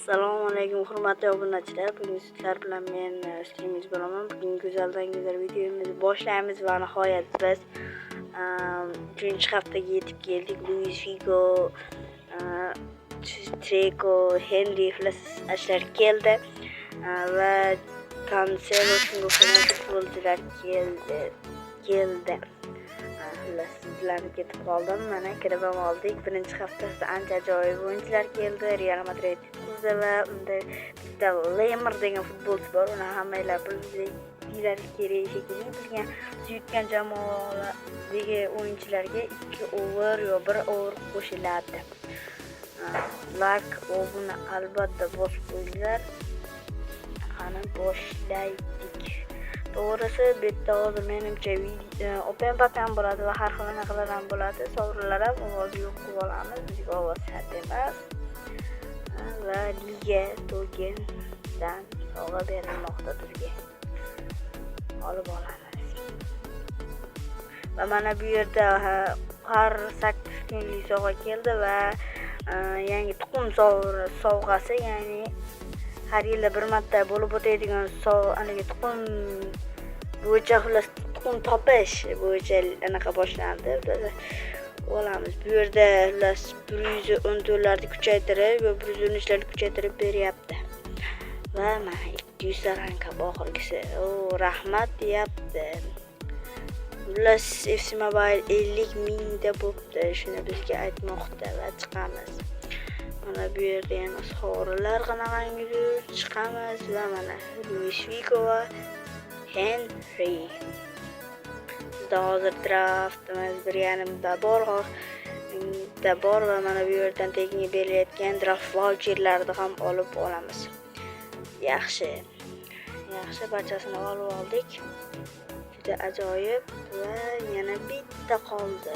Assalomu alaykum hurmatli obunachilar. Bugun sizlar bilan men streamingiz bo'laman. Bugun go'zaldan go'zal videomizni boshlaymiz va nihoyat biz 3-haftaga yetib keldik. Luis Figo, Treko, Henry flashlar keldi va Cancelo shunga o'xshagan futbolchilar keldi. Xullas, sizlarni ketib qoldim. Mana kirib ham oldik. Birinchi haftasida ancha ajoyib o'yinchilar keldi. Real Madrid yutqizdi va unda bitta Lemar degan futbolchi bor. Uni hammanglar bilinglar kerak shekilli. Bilgan yutgan jamoadagi o'yinchilarga 2 over yo 1 over qo'shiladi. Like, obuna albatta bosib qo'yinglar. Qani boshlaydik. To'g'risi, bu yerda hozir menimcha open pack ham bo'ladi va har xil anaqalar ham bo'ladi. Sovrinlar ham, ovozni yo'q qilib olamiz. Bizga ovoz shart emas. Va liga tokendan sovg'a berilmoqda bizga. Olib olamiz. Va mana bu yerda har 8 kunlik sovg'a keldi va yangi tuxum sovg'asi, ya'ni har yilda bir marta bo'lib o'tadigan anaqa tuxum bo'yicha, xullas tuxum topish bo'yicha anaqa boshlandi. Olamiz. Bu yerda xullas 110 dollarni kuchaytirib va 113larni kuchaytirib beryapti. Va mana 200 ta rank oxirgisi. O, rahmat deyapti. Xullas FC Mobile 50 mingda bo'pti. Shuni bizga aytmoqda va chiqamiz. Mana bu yerda yana sovrinlar qanaqangidir, chiqamiz va mana Luis Figo va Henry. Bizda hozir draftimiz 1,5da bor, da bor va mana bu yerdan tekinga berilayotgan draft voucherlarni ham olib olamiz. Yaxshi. Yaxshi, barchasini olib oldik. Juda ajoyib va yana bitta qoldi.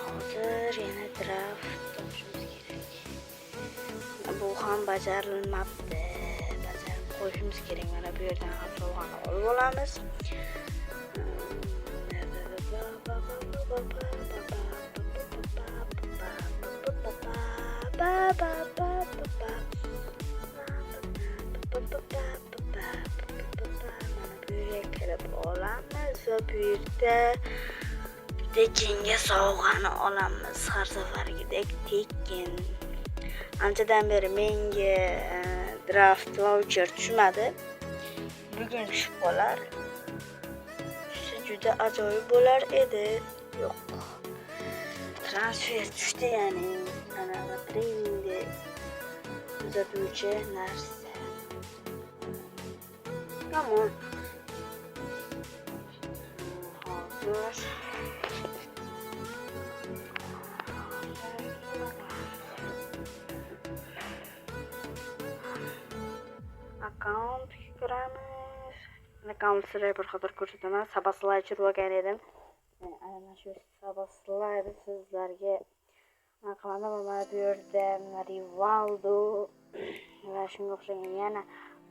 Hozir yana draft topishimiz kerak. Bu ham bajarilmabdi. Bajarib qo'yishimiz kerak. Mana bu yerdan ham sovg'ani olib olamiz. Mana bu yerga kirib olamiz va bu yerda tekinga sovg'ani olamiz har safargidek tekin. Anchadan beri menga draft voucher tushmadi. Bugun tushib qolar. Tushsa juda ajoyib bo'lar edi. Yo'q. Transfer tushdi, ya'ni anaqa treningni tuzatuvchi narsa. Tamam. Hozir akkauntga kiramiz. Akkaunt sizlarga bir qator ko'rsataman. Sabaslay olgan edim. Ana shu Sabaslayni sizlarga qilaman va mana bu yerda Rivaldo va shunga o'xshagan yana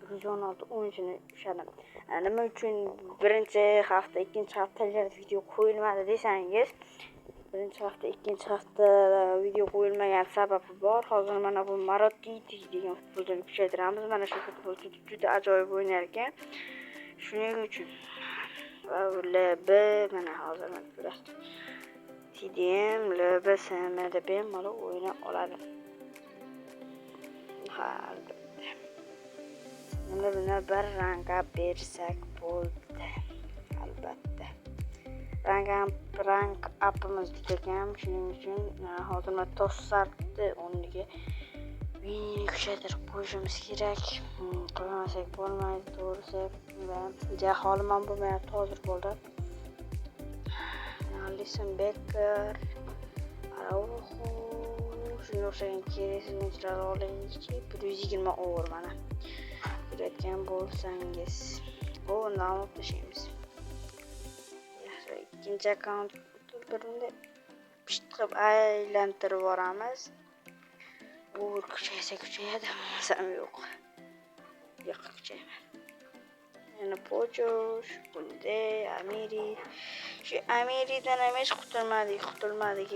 116 o'yinchini ushladim. Nima uchun birinchi hafta, ikkinchi haftalarda video qo'yilmadi desangiz, birinchi hafta, ikkinchi hafta video qo'yilmagan sababi bor. Hozir mana bu Marotti degan futbolchini kuchaytiramiz. Mana shu futbolchi juda ajoyib o'ynar ekan. Shuning uchun va LB mana hozir mana ko'rasiz. TDM, LB, SMda bemalol o'ynay oladi. Ha, albatta. Buni buni bir rangga bersak bo'ldi. Albatta. Rank upimiz juda kam, shuning uchun hozir mana Tossartni o'rniga Vinini kuchaytirib qo'yishimiz kerak. Qo'ymasak bo'lmaydi, to'g'risi. Va jaholim ham bo'lmayapti hozir bo'ldi. Alisson Becker, Araujo, shunga o'xshagan keraksiz o'yinchilar olaylikchi. 120 over mana. Ko'rayotgan bo'lsangiz, overni olib tashlaymiz. Yaxshi, ikkinchi akkaunt bir bunday pisht qilib aylantirib yuboramiz. Over kuchaysa kuchayadi, bo'lmasam yo'q. Yo'q, kuchaymadi. Yana Pocho, Kunde, Amiri. Shu Amiridan ham hech qutulmadik, qutulmadik.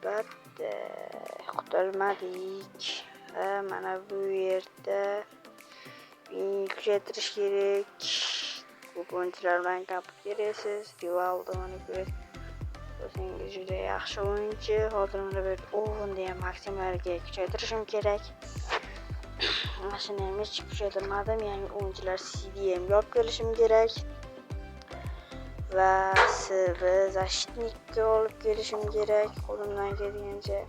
Albatta qutulmadik. Va mana bu yerda kuchaytirish kerak. Ko'p o'yinchilar bilan gapib berasiz. Rivaldo mana ko'rsangiz juda yaxshi o'yinchi. Hozir mana bu yerda Owenni ham maksimalga kuchaytirishim kerak. Mana shuni ham hech kuchaytirmadim. Yangi o'yinchilar CDM ga olib kelishim kerak. Va SV защитникka olib kelishim kerak qo'limdan kelgancha.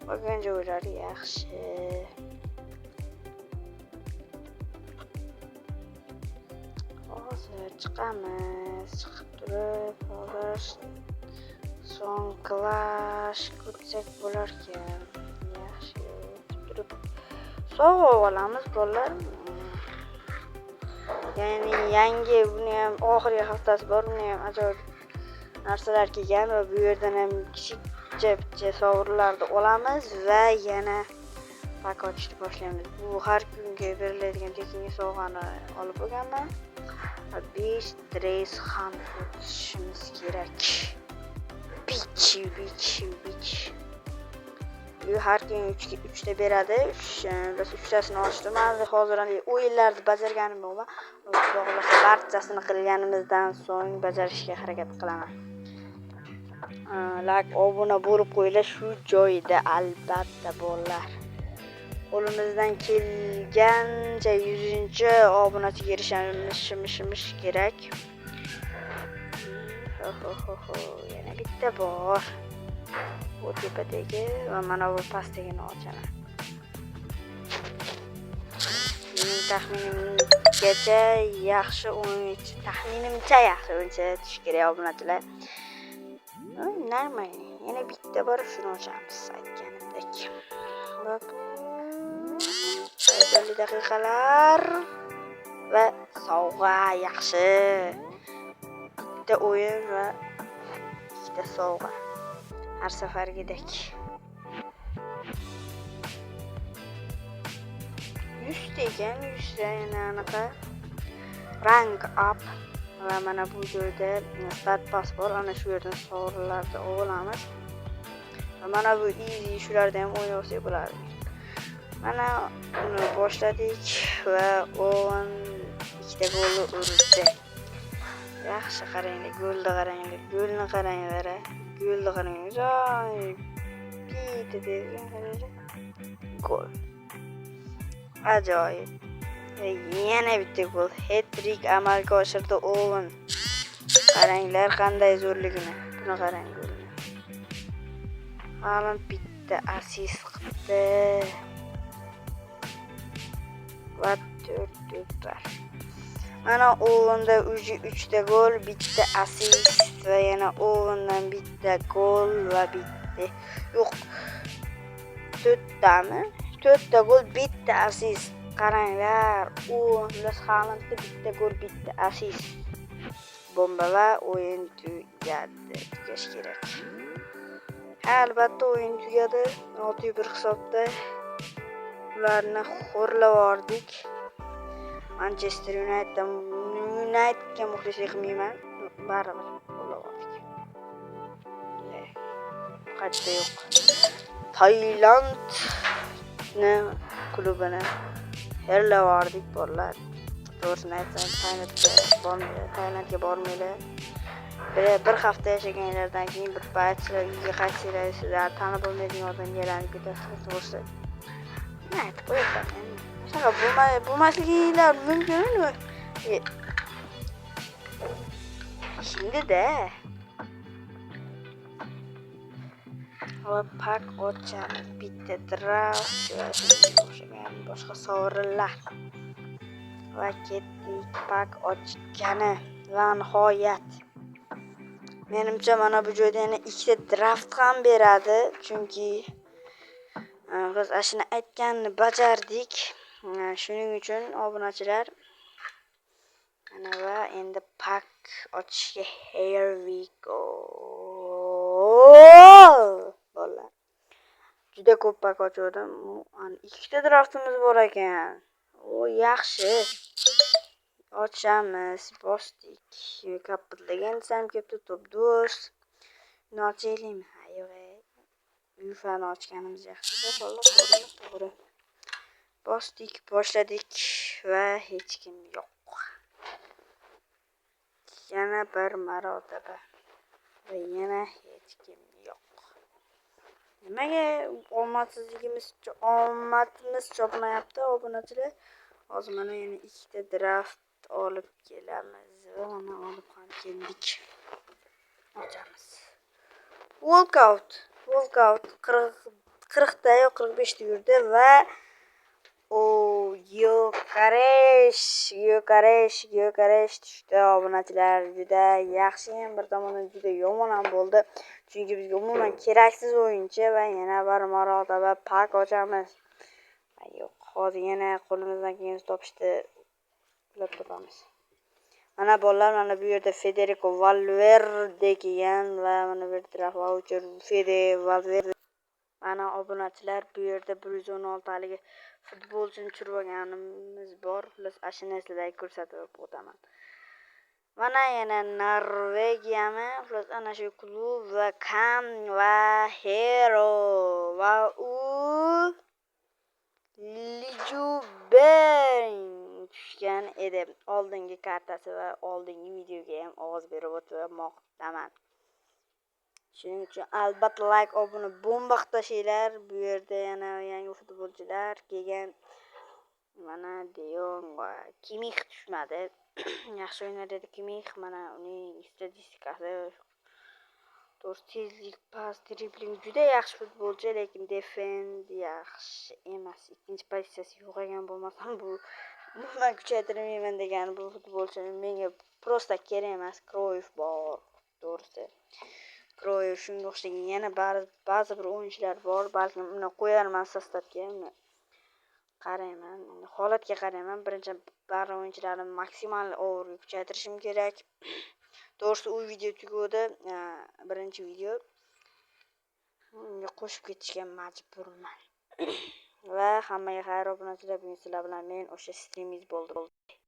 Qolgan joylari yaxshi. Hozir chiqamiz, chiqib turib hozir so'ng klash ko'rsak bo'larkan. Yaxshi, turib sovg'a olamiz bolalar. Ya'ni yangi buni ham oxirgi haftasi bor, buni ham ajoyib narsalar kelgan va bu yerdan ham kichikcha bitta sovrinlarni olamiz va yana pak ochishni boshlaymiz. Bu har kungi beriladigan tekinga sovg'ani olib bo'lganman. 5 dress ham o'tishimiz kerak. Bich, bich, bich. Bu har kun 3 ta beradi. 3 uchtasini ochdim. Hali hozir o'yinlarni bajarganim yo'q. Xudo xohlasa barchasini qilganimizdan so'ng bajarishga harakat qilaman. Like, obuna bo'lib qo'yinglar shu joyida albatta bolalar. Qo'limizdan kelgancha 100-obunachiga erishamiz kerak. Ho ho ho ho, yana bitta bor. Bu tepadagi va mana bu pastdagini ochaman. Mening taxminimgacha yaxshi o'yinchi, taxminimcha yaxshi o'yinchi tushish kerak obunachilar. Нормально. Yana bitta bor, shuni ochamiz aytganimdek. Va bu foydali daqiqalar va sovg'a yaxshi. Bitta o'yin va ikkita sovg'a. Har safargidek. 100 ta ekan, 100 ta yana anaqa rank up va mana bu joyda start pass bor. Ana shu yerdan sovrinlarni olamiz. Va mana bu easy, shularda ham o'ynab bo'ladi. Mana uni boshladik va Owen ikkita golni urdi. Yaxshi qaranglar, golni qaranglar, golni qaranglar, golni qaranglar. Joy bitta bergan qaranglar. Gol. Ajoyib. Yana bitta gol. Hat-trick amalga oshirdi Owen. Qaranglar qanday zo'rligini. Buni qarang golni. Haaland bitta assist qildi. Va 4-1. Mana Owenda уже 3 ta gol, bitta assist va yana Owendan bitta gol va bitta yo'q. 4 tami? 4 ta gol, bitta assist. Qaranglar, Owen Haalandda bitta gol, bitta assist. Bomba va o'yin tugadi. Tugash kerak. Ha, albatta o'yin tugadi. 6-1 hisobda ularni xo'rlab yubordik. Manchester Unitedga muxlislik qilmayman. Baribir xo'rlab yubordik. Qaytda yo'q. Tailandni klubini xo'rlab yubordik bolalar. To'g'risini aytsam, Tailandga bormanglar. Bir hafta yashaganlardan keyin bir payt sizlar uyga qaytsanglar, sizlar tanib bo'lmaydigan odamga aylanib ketasiz, to'g'risi. Nima aytib qo'yapman endi. Shunaqa bo'lmasliginglar mumkin. Shundida. Va pak ochamiz. Bitta draft va shunga o'xshagan boshqa sovrinlar. Va ketdik pak ochgani va nihoyat. Menimcha mana bu joyda yana ikkita draft ham beradi, chunki biz ashuni aytganini bajardik. Shuning uchun obunachilar ana va endi pak ochishga here we go. Bolalar. Juda ko'p pak ochgandim. Ikkita draftimiz bor ekan. O yaxshi. Ochamiz, bosdik. Kapillagan desam kelibdi, top do'st. Buni ochaylikmi? Ha, yo'q. Buyfani ochganimiz yaxshi, bolalar, to'g'rimi? To'g'ri. Bosdik, boshladik va hech kim yo'q. Yana bir marotaba va yana hech kim yo'q. Nimaga omadsizligimiz, omadimiz chopmayapti, obunachilar? Hozir mana yana ikkita draft olib kelamiz va mana olib ham keldik. Ochamiz. Walkout, walkout 40, 40 ta yo 45 ta yurdi va o Gyokeresh, Gyokeresh, Gyokeresh tushdi, obunachilar. Juda yaxshi ham, bir tomondan juda yomon ham bo'ldi. Chunki bizga umuman keraksiz o'yinchi. Va yana bir marotaba pak ochamiz. Yo'q, hozir yana qo'limizdan kelganini topishdi, ulab topamiz. Mana, bolalar, mana bu yerda Federico Valverde kelgan va mana bu yerda voucher Fede Valverde. Mana, obunachilar, bu yerda 116 haligi futbolchini tushirib olganimiz bor. Xullas, ashuni sizlarga ko'rsatib o'taman. Mana yana Norvegiyami? Xullas, ana shu klub va Kam va Hero va u Lijubeng tushgan edi. Oldingi kartasi va oldingi videoga ham ovoz berib o'tmoqdaman. Shuning uchun albatta layk, obuna bomba qilib tashlanglar. Bu yerda yana yangi futbolchilar kelgan. Mana De Jong va Kimix tushmadi. Yaxshi o'ynar edi Kimix. Mana uning statistikasi. To'g'risi, tezlik, pas, dribling juda yaxshi futbolchi, lekin defend yaxshi emas. Ikkinchi pozitsiyasi yo'q ekan, bo'lmasam bu umuman kuchaytirmayman degani, bu futbolchi menga просто kerak emas. Kroyf bor, to'g'risi. Kroyf, shunga o'xshagan yana ba'zi bir o'yinchilar bor, balkim uni qo'yarman состав ga, uni qarayman, holatga qarayman. Birinchi bari o'yinchilarni maksimal overga kuchaytirishim kerak. To'g'risi, u video tugadi, birinchi video. Unga qo'shib ketishga majburman. Va hammaga xayr, obunachilar, bugun sizlar bilan men o'sha streamingiz bo'ldi.